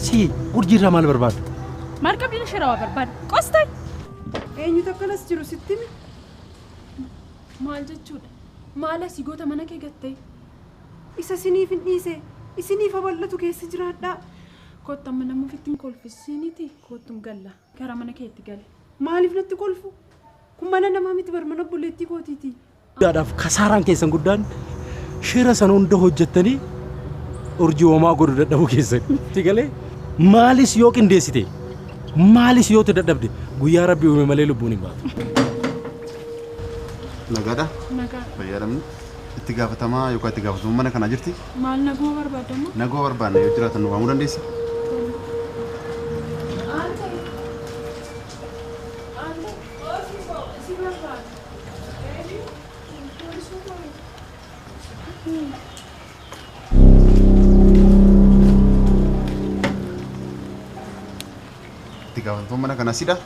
Si urjiirraa maal barbaadda? Maal qabdiin isheerraa waa barbaadda? Qostay! Eenyutu akkanas jiru sitti himi? Maal jechuudha? Maal asii goota mana kee gattee? Isa isiniif hin dhiise, isiniif habal'atu keessa jiraadhaa. Kottu amma nama ofitti hin kolfisiiniti kottum galla. Gara mana keetti gali. Maaliif natti kolfu? Kun mana namaa miti bar mana obboleettii kootiiti. Guddaadhaaf kasaaraan keessan guddaan shira sana hunda hojjettanii urjii homaa godhu dadhabuu keessan. Si galee maalis yoo qindeessite maalis yoo itti dadhabde guyyaa rabbi uume malee lubbuun hin baatu. Nagaadha? Nagaa. Fayyaadhamni. Itti gaafatamaa yookaan itti gaafatamummaa mana kanaa jirti? Maal naguma barbaadamu? Nagoo barbaanna yoo jiraatan nu waamuu dandeessa? Itti gaafatamummaa mana kanaa sidha?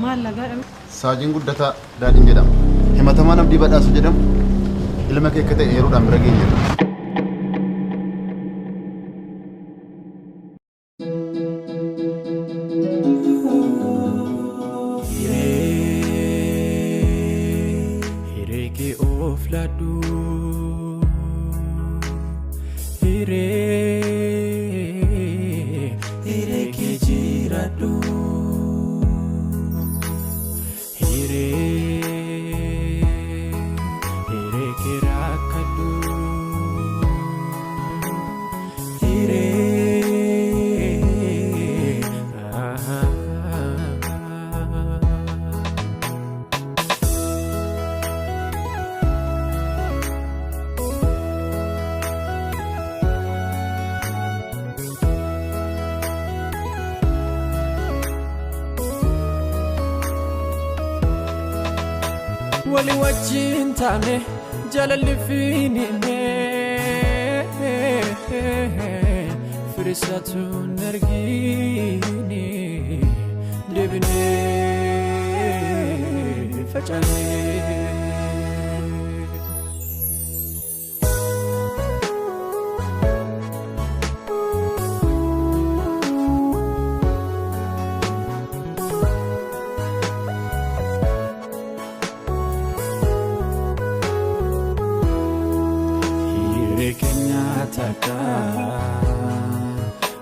Maal nagaadha? Saajiin Guddataa Daadhiin jedhama. Himatamaan Abdii Badhaasu jedhamu ilma kee akka ta'e yeroodhaan bira geenyeerra. Hiree kee of laadhu. Hiree hiree kee jiraadhu. Hiree hiree kee rakkadhu. Hiree. Wali wajjin taane jaalalli fiinine firisatu hin argine deebinee facaane. Hiree keenya takka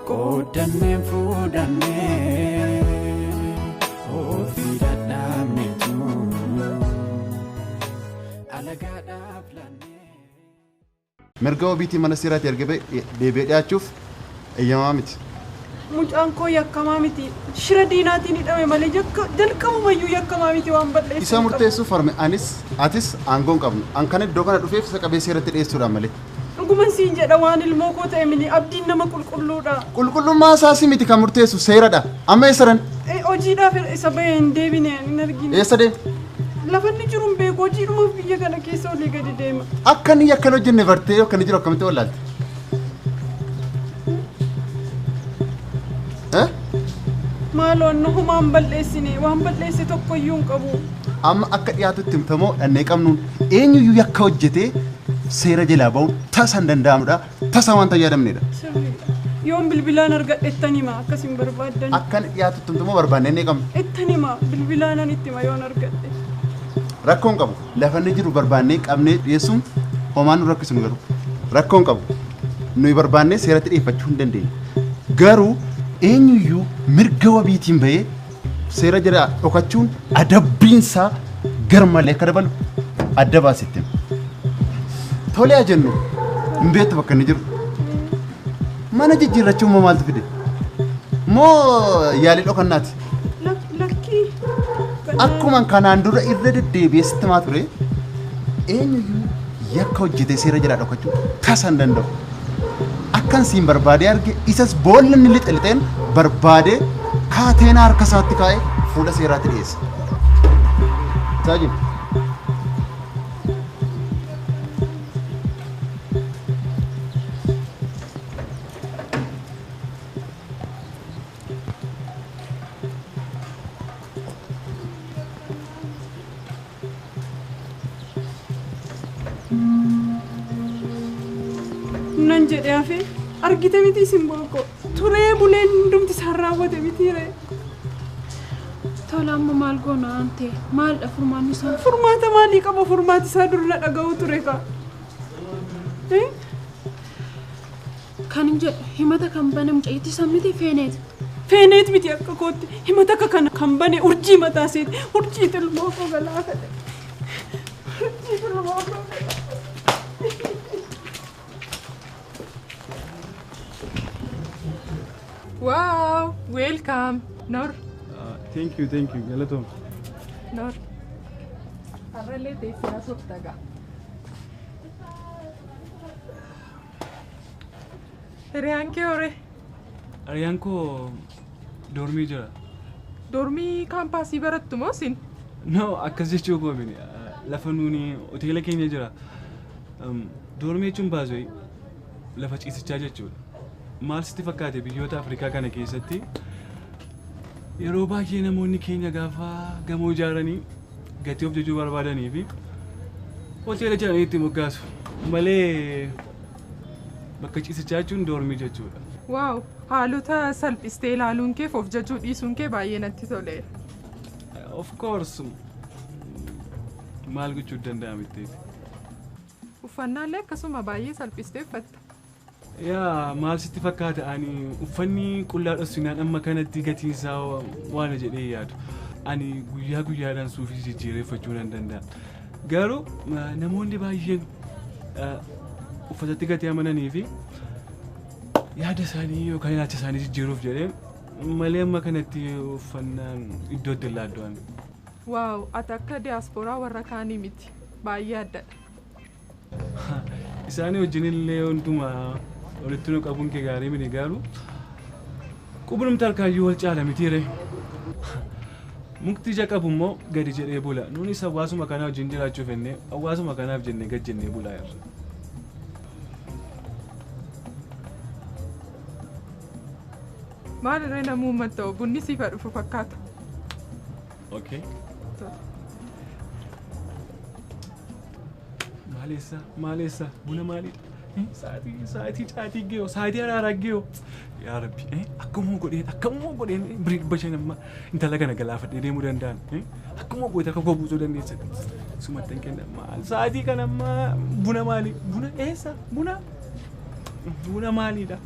qoodannee fuudhannee ofii dadhabneetu alagaadhaaf laannee. Mirga wabiitii mana seeraatti erga ba'e deebi'ee dhiyaachuuf eeyyamamaa miti. Mucaan koo yakkamaa miti. Shira diinaatiin hidhame malee jalqabumayyuu yakkamaa miti waan balleessu Isa hin qabu. murteessuuf harme anis atis aangoo hin qabnu. An kan iddoo kana dhufeef isa qabee seeratti dhiyeessuudhaan malee. Dhuguman siin jedha waan ilmoo koo ta'e mini abdiin nama qulqulluudha. Qulqullummaa isaas miti kan murteessu seeradha. Amma eessa Hojiidhaaf isa bahee hin deebine hin argine. Eessa deema? Lafa inni jiru hin beeku hojiidhumaaf biyya kana keessa olii gadi deema. Akka inni yakka hin hojjenne bartee akka inni jiru akkamitti wallaalte? Maaloo anna homaa hin balleessine waan balleesse tokkoyyuu hin qabu. Amma akka dhiyaatutti himtamoo dhannee qabnuun eenyuyyuu yakka hojjetee seera jalaa ba'uun tasa hin danda'amudha. Tasa waan yaadamnedha. Sirriidha. Yoon bilbilaan argadhe ittan hima akkas hin barbaaddan. Akka inni dhiyaatutti himtamoo barbaannee ni qabnu. Ittan hima bilbilaanan itti hima yoon argadhe. Rakkoo hin qabu. Lafa inni jiru barbaannee qabnee dhiyeessuun homaa nu rakkisu garuu. Rakkoo hin qabu. Nuyi barbaannee seeratti dhiyeeffachuu hin dandeenyu. Garuu eenyuyyuu mirga wabiitiin bahee seera jalaa dhokachuun adabbiinsaa garmalee akka dabalu adda baasitti. Tolee haa jennu hin beektu bakka inni jiru. Mana jijjiirrachuu immoo maaltu fide? Moo yaalii dhokannaati? Lakkii. Akkuma kanaan dura irra deddeebi'ee sitti himaa ture eenyuyyuu yakka hojjetee seera jalaa dhokachuu tasa hin danda'u. Akkan siin barbaadee arge isas boolla inni lixe lixeen barbaadee kaateenaa harka isaatti kaa'ee fuula seeraatti dhiyeessa. Saajin. Nan jedhee hafee argite miti simboo turee buleen hundumti isaan raawwate miti ree. Tola amma maal goona aantee maaldha furmaanni isaa? Furmaata maalii qaba furmaati isaa dur na dhaga'u ture kaa. Kan hin jedhu himata kan bane mucayyittii san miti feeneet. Feeneet miti akka kootti himata akka kana kan bane urjii mataa isheeti urjii tilmoo koo galaafate. Urjii tilmoo koo galaafate. Wow, welcome. Noor. Thank you, thank you. Galatom. Noor. Har'allee teessee haasofta gaa. Hiriyaan kee horee? Hiriyaan koo doormii jira. Doormii kaampaasii barattu moo isin? No, akkas jechuu koo miti. Lafa nuuni hoteela keenya jira. Doormii jechuun baasee lafa ciisichaa jechuudha. Maal sitti fakkaate biyyoota Afrikaa kana keessatti yeroo baay'ee namoonni keenya gaafa gamoo ijaaranii gatii of jajuu barbaadanii fi hoteela jedhanii itti moggaasu malee bakka ciisichaa jechuun doormii jechuudha. Waaw, haalota salphistee ilaaluun kee of jajuu dhiisuun kee baay'ee natti toleera. Of course maal gochuu danda'am itteeti. Uffannaallee akkasuma baay'ee salphistee uffatta. Yaa maal sitti fakkaata ani uffanni qullaa dhossinaan amma kanatti gatiin isaa waan jedhee yaadu. Ani guyyaa guyyaadhaan suufii jijjiirreeffachuu nan danda'a. Garuu namoonni baay'een uffatatti gatii amananii fi yaada isaanii yookaan ilaalcha isaanii jijjiiruuf jedhee malee amma kanatti uffannaan iddoo itti laaddu ani. Waaw, ati akka diyaasporaa warra kaanii miti. Baay'ee addadha. Isaanii wajjin illee hundumaa walitti nu qabuun kee gaarii miti garuu qubnumti harkaayyuu wal caala miti ree. Mukti ija qabu immoo gadi jedhee bula. Nuunis hawaasuma kanaa wajjin jiraachuuf jennee hawaasuma kanaaf jennee gad jennee bulaa jirra. Maal irree namuu uummata bunni siif haa dhufu fakkaata. Okay. Maaleessa maaleessa buna maalidha? Sa'aatii caatii geeyo sa'aatii araaraa geeyo. Yaa Rabbi akkamuma godheen birii 500 intala kana galaafadhee deemuu danda'an akkuma goota akka koo buusuu dandeessan sumattan kenna maal sa'aatii kana ammaa buna maali buna eessa buna buna maalidha?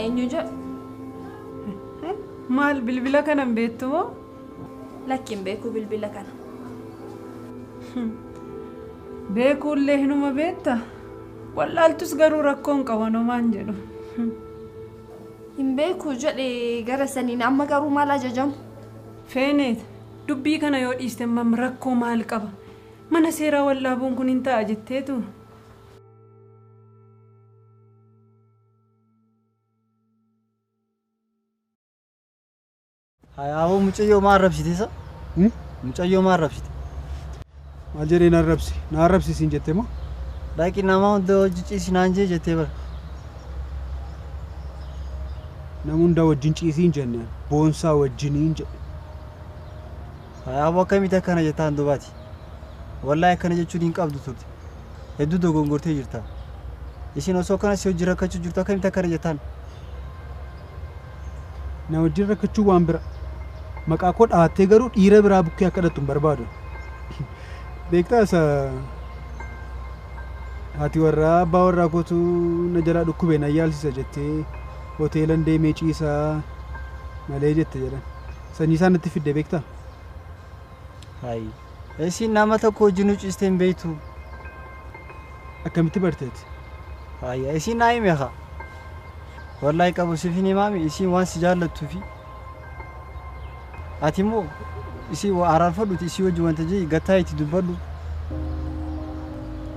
Eenyu jedhu? Maal bilbila kana hin beektu moo? Lakki hin beeku bilbila kana. Beekuullee hinuma beekta. Wallaaltus garuu rakkoo hin qaban homaan jedhu. Hin beeku jedhe gara saniin amma garuu maal ajajamu? Feeneet dubbii kana yoo dhiiste mam rakkoo maal qaba? Mana seeraa wallaabuun kun hin ta'a jetteetu. Hayaaboo mucayyoo maal arrabsite isa? Mucayyoo maal arrabsite? Maal jedhee na arrabsi? Na arrabsisiin jette moo? Dhaqi nama hunda hojii ciisi naan jee jettee bara. Nama hunda wajjin ciisiin jennaan boonsaa wajjiniin jedhe. Hayaaboo akkamitti akkana jettaan dubaati? Wallaahi akkana jechuun hin qabdu turte. Hedduu dogongortee jirta. Isin osoo akkana si hojii rakkachuu jirtu akkamitti akkana jettaan? Na wajjin rakkachuu waan bira. Maqaa koo dhaattee garuu dhiira biraa bukkee akka dhattu hin barbaadu. Beektaa isa haati warraa abbaa warraa kootu na jalaa dhukkube na yaalsisa jettee hoteelan deemee ciisaa malee jette jedhan. Sanyii isaan natti fidde beektaa? Hayi. Isin nama tokko wajjin ciistee hin beektu. Akkamitti barteeti? Hayi isin naa hime haa. Wallaahi qabu siif hin himaami isin waan si jaallattuu fi ati immoo isii araarfadhuti isii wajjin wanta jee gattaa itti dubbadhu.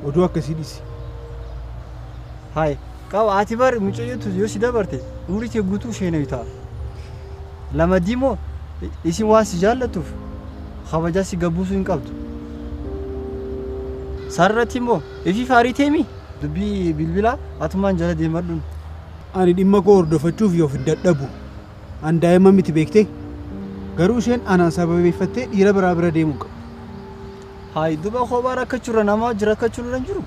Oduu akkasii dhisi. Hayi qaba ati bar mucayyootu yoo si dabarte umrii kee guutuu isheen ta'a. Lamadii immoo isin waan si jaallattuuf kabajaa si gabbuusuu hin qabdu. Sararratti immoo ifii faarii teemi dubbii bilbilaa atumaan jala deemadhuun. Ani dhimma koo hordofachuuf yoo hin dadhabu. An daa'ima miti beektee? Garuu isheen anaan sababeeffattee dhiira biraa bira deemuu qabdi. Hayi duba kophaa rakkachuurra nama wajjin rakkachuurra hin jiru.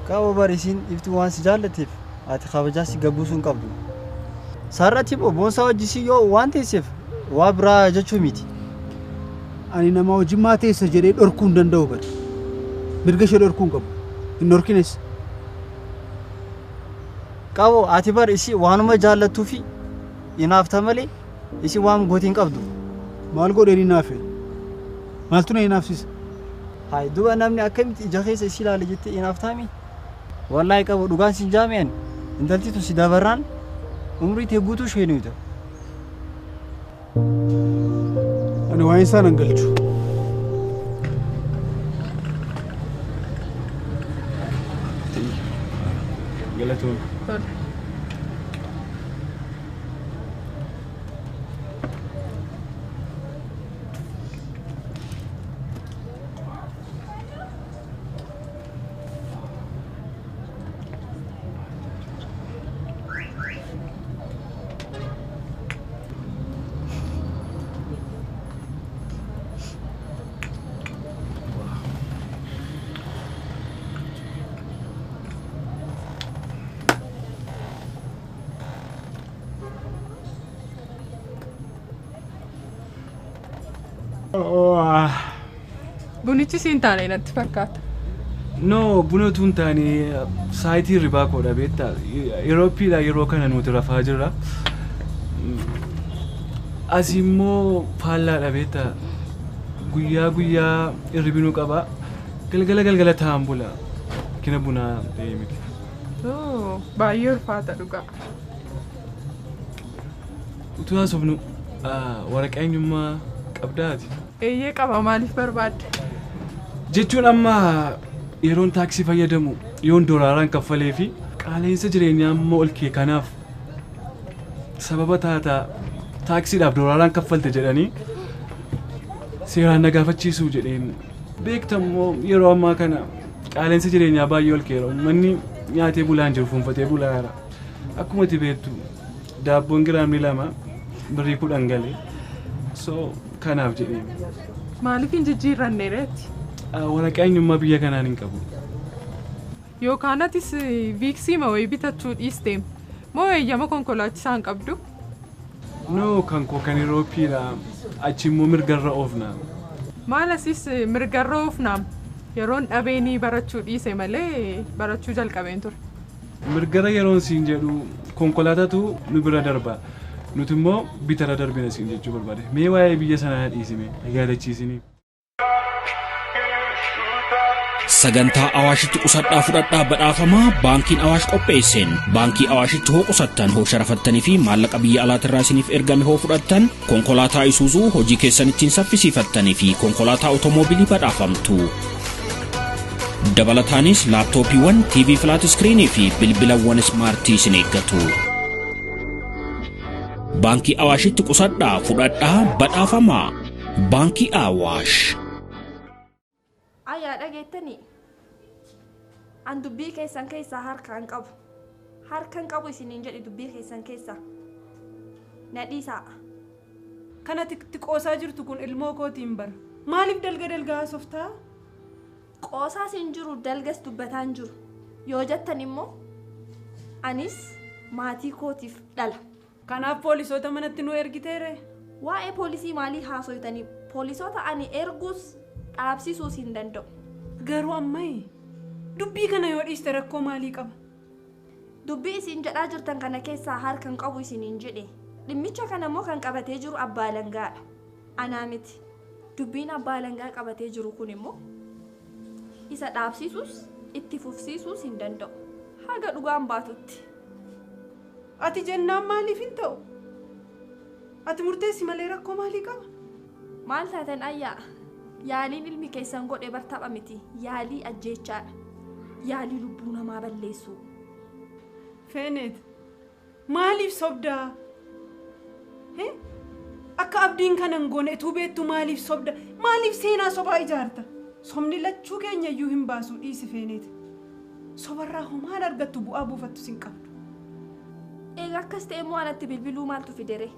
Qaba bar isiin ifti waan si jaallatteef ati kabajaa si gabbuusuu hin qabdu. Sararratti immoo boonsaa wajjin yoo waan teesseef waa biraa jechuu miti. Ani nama wajjin maa teessa jedhee dhorkuu hin danda'u bari. Mirga ishee dhorkuu hin qabu. Hin dhorkines. Qabo ati bar isii waanuma jaallattuu fi hinaafta malee isii waan gootii hin qabdu. Maal godheen hinaafe? Maaltu na hinaafsisa? Hayi duba namni akkamitti ija keessa isii ilaale jettee hinaaftaami? Wallaahi qabu dhugaan sin jaame ani intalti tun si dabarraan umrii tee guutuu isheen hojjeta. Ani waa'ee isaa nan galchu. Galatoon. Bunichi siin taane natti fakkaata. No, buna utuu hin taane saayitii hirribaa koodha beektaa. Yeroopiidha yeroo kana nuti rafaa jirra. As immoo faallaadha beektaa. Guyyaa guyyaa hirribinuu qaba. Galgala galgala taa'an bula. Kina bunaa ta'ee miti. Baay'ee ulfaata dhugaa. Utuu haasofnu waraqaa eenyummaa qabdaati. Eeyyee qaba maaliif barbaadde? Jechuun amma yeroon taaksii fayyadamu yoon doolaaraan kaffalee fi qaala'insa jireenyaa amma ol kee kanaaf sababa taataa taaksiidhaaf doolaaraan kaffalte jedhanii seeraan na gaafachiisuu jedheen beektammoo yeroo ammaa kana qaala'insa jireenyaa baay'ee ol keera uummanni nyaatee bulaan jiru fuunfatee bulaa jira. Akkuma ati beektu daabboon giraamni 2 birrii 10 galee so kanaaf jedheen. Maaliif hin jijjiirranne reetti? Waraqaa eenyummaa biyya kanaan hin qabu. Yookaan atis viiksii ma wayii bitachuu dhiisteem moo eeyyama konkolaachisaa hin qabdu? No, kan koo kan Yeroopiidha. Achi immoo mirgarra oofna. Maal asis mirgarra oofnaam? Yeroon dhabeenii barachuu dhiise malee barachuu jalqabeen ture. Mirgara yeroon siin jedhu konkolaataatu nu bira darba. Nuti immoo bitara darbina siin jechuu barbaade. Mee waa'ee biyya sanaa dhiisime yaadachiisini. Sagantaa Awaashitti qusadhaa fudhadhaa badhaafamaa baankiin Awaash qopheesseen baankii Awaashitti hoo qusattan hoo sharafattanii fi maallaqa biyya alaatirraa isiniif ergame hoo fudhattan konkolaataa Isuuzuu hojii keessan ittiin saffisiifattanii fi konkolaataa otomoobilii badhaafamtu. Dabalataanis laaptooppiiwwan, TV flat iskiriinii fi bilbilawwan ismaartii isin eeggatu. Baankii Awaashitti qusadhaa fudhadhaa badhaafamaa. Baankii Awaash. Ayyaa dhageettanii an dubbii keessan keessaa harka hin qabu. Harka hin qabu isiniin jedhi dubbii keessan keessaa. Na dhiisaa. Kanatti itti qoosaa jirtu kun ilmoo kootiin bara. Maaliif dalga dalga haasoftaa? Qoosaas hin jiru dalgas dubbataa hin jiru. Yoo jettan immoo anis maatii kootiif dhala. Kanaaf poolisoota manatti nu ergiteere? Waa'ee poolisii maalii haasoytanii? Poolisoota ani erguus dhaabsisuus hin danda'u. Garuu ammayi dubbii kana yoo dhiiste rakkoo maalii qaba? Dubbii isin jedhaa jirtan kana keessaa harka hin qabu isiniin jedhe. Dhimmicha kana immoo kan qabatee jiru abbaa alangaadha. Anaa miti. Dubbiin abbaa alangaa qabatee jiru kun immoo isa dhaabsisuus itti fufsiisuus hin danda'u. Haga dhugaan baatutti. Ati jennaan maaliif hin ta'u? Ati murteessi malee rakkoo maalii qaba? Maal taatan ayyaa? Yaaliin ilmi keessan godhe bar tapha miti. Yaalii ajjeechaadha. Yaalii lubbuu namaa balleessuu. Feeneet, maaliif sobdaa? Akka abdiin kana hin goone utuu beektu maaliif sobda? Maaliif seenaa sobaa ijaarta? Sobni lachuu keenya iyyuu hin baasu dhiisi Feeneet. Sobarraa homaan argattu bu'aa buufattus hin qabdu. Egaa akkas ta'e immoo anatti bilbiluu maaltu fidere?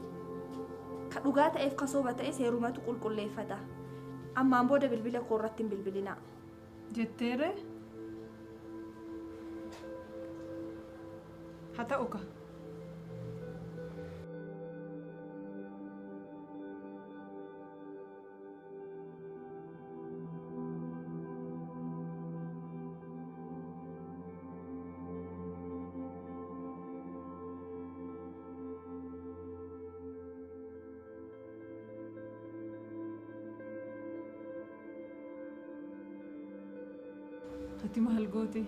Ka dhugaa ta'eef ka soba ta'e seerumatu qulqulleeffata. Ammaan booda bilbila koo irratti hin bilbilinaa. Jetteere? Haa ta'u ka. Ati maal goote?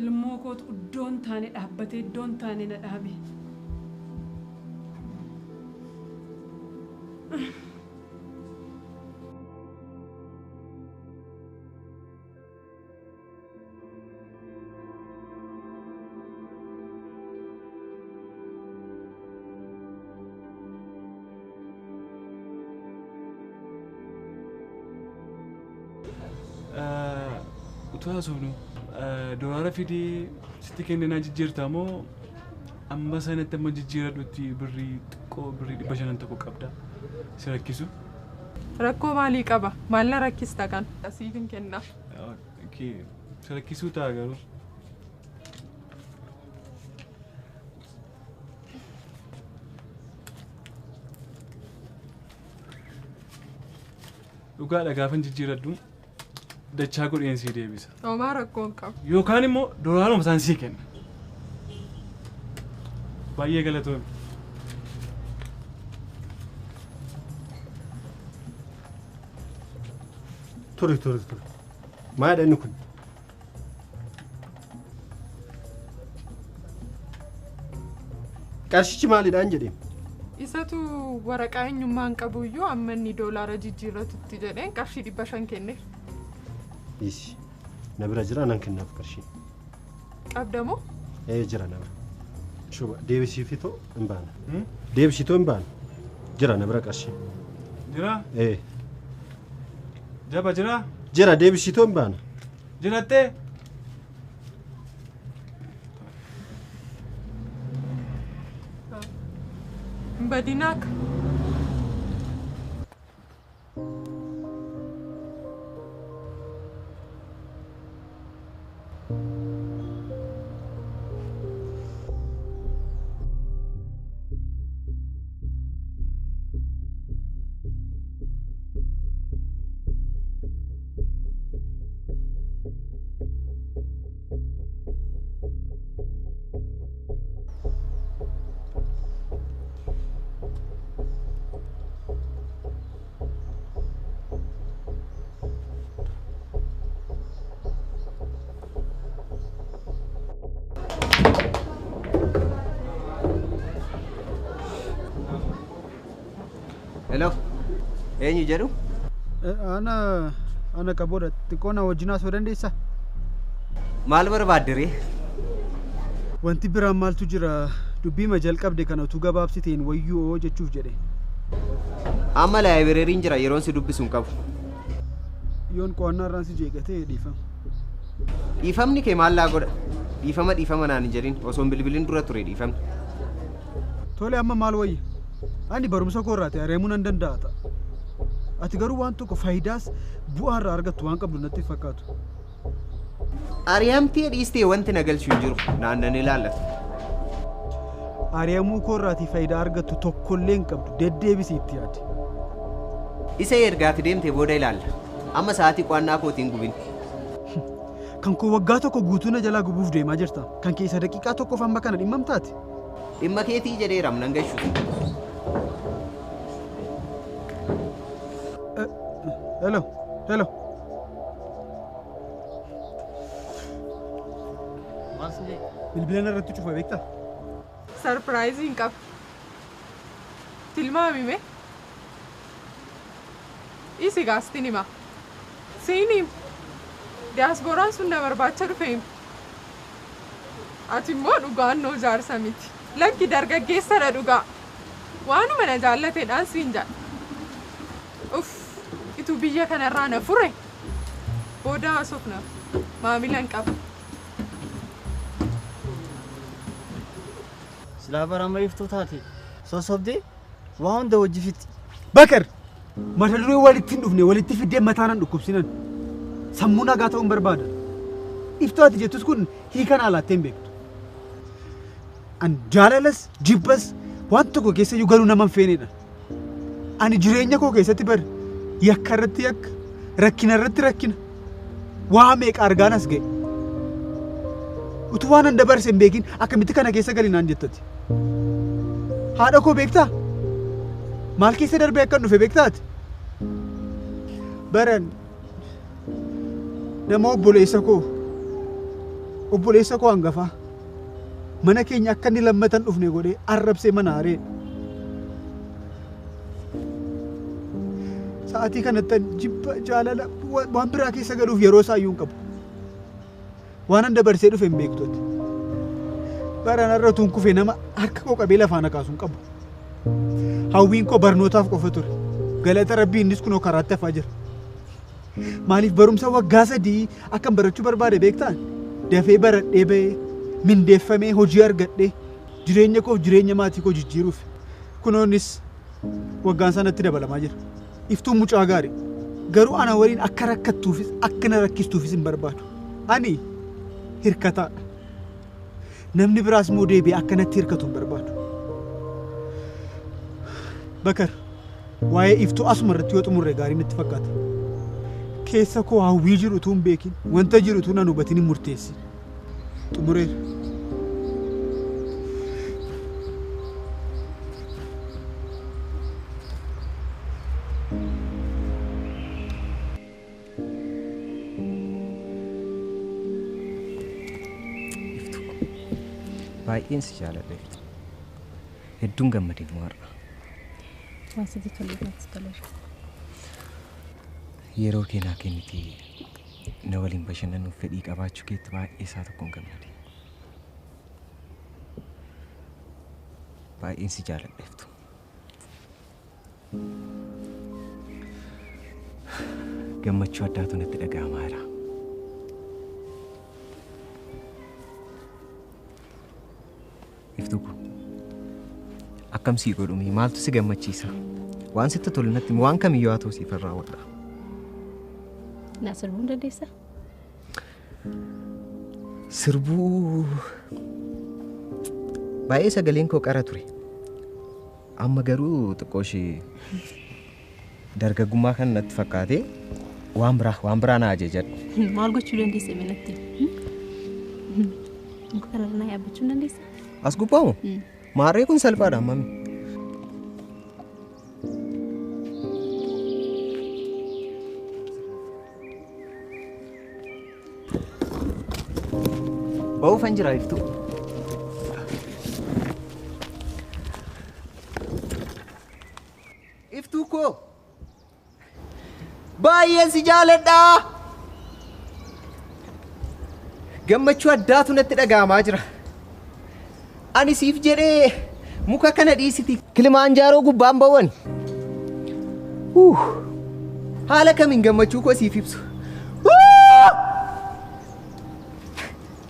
Ilmoo kootu iddoo hin taane dhaabbatee iddoo hin taane na dhaabe. Utuu haasofnu doolaara fidee sitti kenninaa jijjiirta moo amma sanatti amma jijjiiradhutti birrii xiqqoo birrii 500 qabda si rakkisu? Rakkoo maalii qaba? Maal na rakkista kan? Siif hin kenna. Si rakkisuu ta'a garuu. Dhugaadha gaafan jijjiiradhu dachaa godheen sii deebisa. Homaa rakkoo hin qabu. Yookaan immoo doolaaruma isaan sii kenna. Baay'ee galatoomi. Turi turi turi. Maalidha inni kun? Qarshichi maalidhaan jedhee? Isatu waraqaa eenyummaa hin qabu iyyuu amma inni doolaara jijjiirratutti jedheen qarshii 500 kenneef. Dhiisi. Na bira jira nan kennaaf qarshii. Qabda moo? Ee jira na bira. Shuba deebisiifitoo hin baana. Deebisitoo hin baana. Jira na bira qarshii. Jira? Ee. Jaba jira? Jira deebisitoo hin baana. Jirattee? Hin badinaa akka. Hello. Eenyu jedhu? Ana qaboodha. Xiqqoo na wajjin haasa'uu dandeessaa? Maal barbaadde ree? Wanti biraan maaltu jira? Dubbii jalqabde kana utuu gabaabsiteen wayyoo jechuuf jedhe. Amma laayibireeriin jira yeroon si dubbisu hin qabu. Yoon qo'annaa irraan si jeeqatee dhiifama. Dhiifamni kee maal laa godha? Dhiifama dhiifama naan hin jedhin osoo hin bilbilin dura ture dhiifamni. Tole amma maal wayya? Ani barumsa koo irraa ta'e areemuu nan danda'a ta'a. Ati garuu waan tokko faayidaas bu'aa irraa argattu waan qabdu natti hin fakkaatu. Ari'amtee dhiistee wanti na galchu hin jiru naannan ilaallatu. Ari'amuu koo irraatii faayidaa argattu tokkollee hin qabdu deddeebisii itti yaadi. Isa ergaati deemtee booda ilaalla. Amma sa'aatii qo'annaa kootiin gubin. Kan koo waggaa tokko guutuu na jalaa gubuuf deemaa jirta. Kan keessa daqiiqaa tokkoof amma kana dhimmamtaati. Dhimma keetii jedheeram nan gashu. Hello, hello. Bilbila irratti cufa beektaa? Sarpiraayiziin qaba. Tilmaami mee? Isi gaastiin hima. Siin hima. Diyaaspooraan sun na barbaacha dhufeem. Ati immoo dhugaan noo jaarsa miti. Lakki dargaggeessadha dhugaa. Waanuma na jaallateedhaan siin jedha. Uff, ituu biyya kanarraa na fure. Booda haasofna. Maamila hin qaba. Silaa bara iftuu taate sossobdee waa hunda hojii fixi. Bakar! Mata duree walitti hin dhufne walitti fiddee mataa nan dhukkubsinan. Sammuu nagaa ta'uun barbaada. Iftuu ati jettus kun hiikan alaattee hin beektu. An jaalalas jibbas waan tokko keessa iyyuu galuu nama hin feenedha. Ani jireenya koo keessatti bar yakka irratti yakka, rakkina irratti rakkina. Waa meeqa argaan as ga'e. Utuu waan an dabarse hin beekin akkamitti kana keessa gali naan jettati. Haadha koo beektaa? Maal keessa darbee akkan dhufe beektaati? Baran nama obboleessa koo hangafaa mana keenya akka inni lammatan dhufne godhee arrabsee mana hareedha. Sa'aatii kanatti jibba jaalala waan biraa keessa galuuf yeroo isaa iyyuu hin qabu. Waan an dabarsee dhufe hin beektuuti. Baran irra utuun kufee nama harka koo qabee lafaa na kaasu hin qabu. Hawwiin koo barnootaaf qofa ture. Galata Rabbii innis kunoo karaatti hafaa jira. Maaliif barumsa waggaa 3 akkan barachuu barbaade beektaa? Dafee baradhee ba'ee mindeeffamee hojii argadhee jireenya koof jireenya maatii koo jijjiiruuf. Kunoonis waggaan sanatti dabalamaa jira. Iftuun mucaa gaarii. Garuu ana waliin akka rakkattuufis akka na rakkistuufis hin barbaadu. Ani hirkataadha. Namni biraas immoo deebi'ee akka natti hirkatu hin barbaadu. Bakar, waa'ee iftuu asuma irratti yoo xumurre gaarii natti fakkaata. Keessa koo hawwii jiru utuu hin beekin, wanta jiru utuu nan hubatin hin murteessin. Xumureera. Baay'een si jaaladha iftu. Hedduun gammadee immoo har'a. Waan sitti tole natti toleera. Yeroo kee naa kennitee na waliin bashannanuuf fedhii qabaachuu keetti baay'ee isaa tokkoon gammade. Baay'een si jaaladha iftu. Gammachuu addaatu natti dhaga'amaa jira. Iftuu koo akkam sii godhumee maaltu si gammachiisa? Waan sitti tolu natti himi, waan kamiyyuu haa ta'u siif hin raawwadha. Na sirbuu hin dandeessaa? Sirbuu baay'ee sagaleen koo qara ture. Amma garuu xiqqoo ishee dargaggummaa kan natti fakkaate waan biraa na ajajadhu. Maal gochuu dandeessa mee natti? Muka kanarra na yaabbachuu hin dandeessaa? As gubbaamu? Maarree kun salphaadha ammami. Ba'uufan jira iftuu. Iftuu Baay'een si jaaladha. Gammachuu addaatu natti dhaga'amaa jira. Ani siif jedhee muka kana dhiisiti Kilimaanjaaroo gubbaan ba'uun. Haala kamiin gammachuu koo siif ibsu.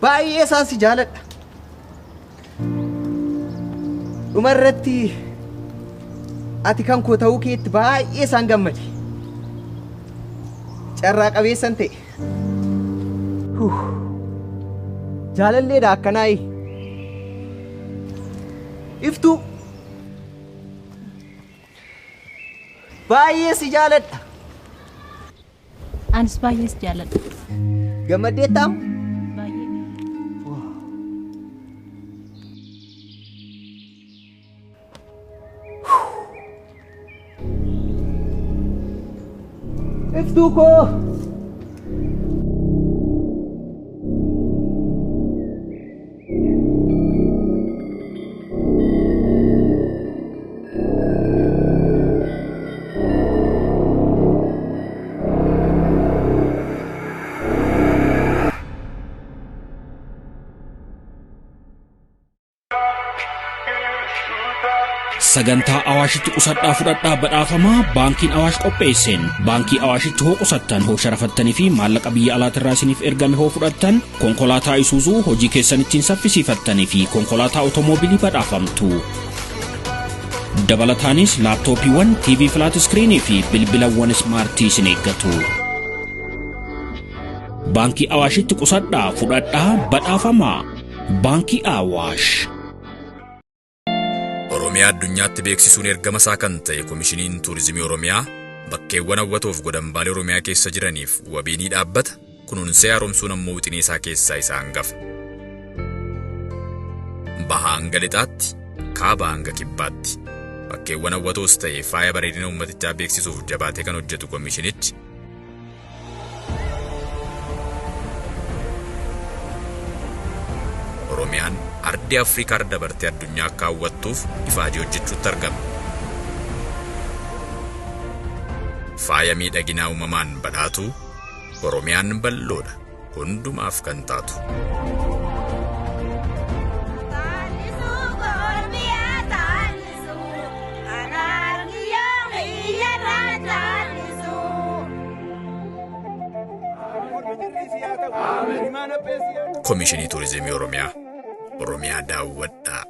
Baay'ee isaan si jaaladha. Dhumarratti ati kan koo ta'uu keetti baay'ee isaan gammade. Carraa qabeessan ta'e. Jaalalleedha akkanaayi. Iftuu. Baay'ee si jaaladha. Anis baay'ee si jaaladha. Gammaddeettaa? Baay'ee. Iftuu koo. Sagantaa Awaashitti qusadhaa fudhadhaa badhaafamaa baankiin Awaash qopheesseen baankii Awaashitti hoo qusattan hoo sharafattanii fi maallaqa biyya alaatirraa isiniif ergame hoo fudhattan konkolaataa Isuuzuu hojii keessan ittiin saffisiifattanii fi konkolaataa otomoobilii badhaafamtu. Dabalataanis laaptooppiiwwan, TV flat iskiriinii fi bilbilawwan ismaartii isin eeggatu. Baankii Awaashitti qusadhaa fudhadhaa badhaafamaa. Baankii Awaash. Oromiyaa addunyaatti beeksisuun ergama isaa kan ta'e Komishiniin Tuurizimii Oromiyaa bakkeewwan hawwatoof godambaalee Oromiyaa keessa jiraniif wabii ni dhaabbata, kunuunsee haaromsuun ammoo wixinee isaa keessaa isa hangafa. Bahaa hanga lixaatti, kaabaa hanga kibbaatti. Bakkeewwan hawwatoos ta'e faaya bareedina uummatichaa beeksisuuf jabaatee kan hojjetu komishinichi Oromiyaan ardii Afrikaa irra dabartee addunyaa akka hawwattuuf ifaajee hojjechuutti argama. Faaya miidhaginaa uumamaan badhaatu Oromiyaan bal'oodha hundumaaf kan taatu. Komishinii Turizimii Oromiyaa. Oromiyaa daawwadhaa.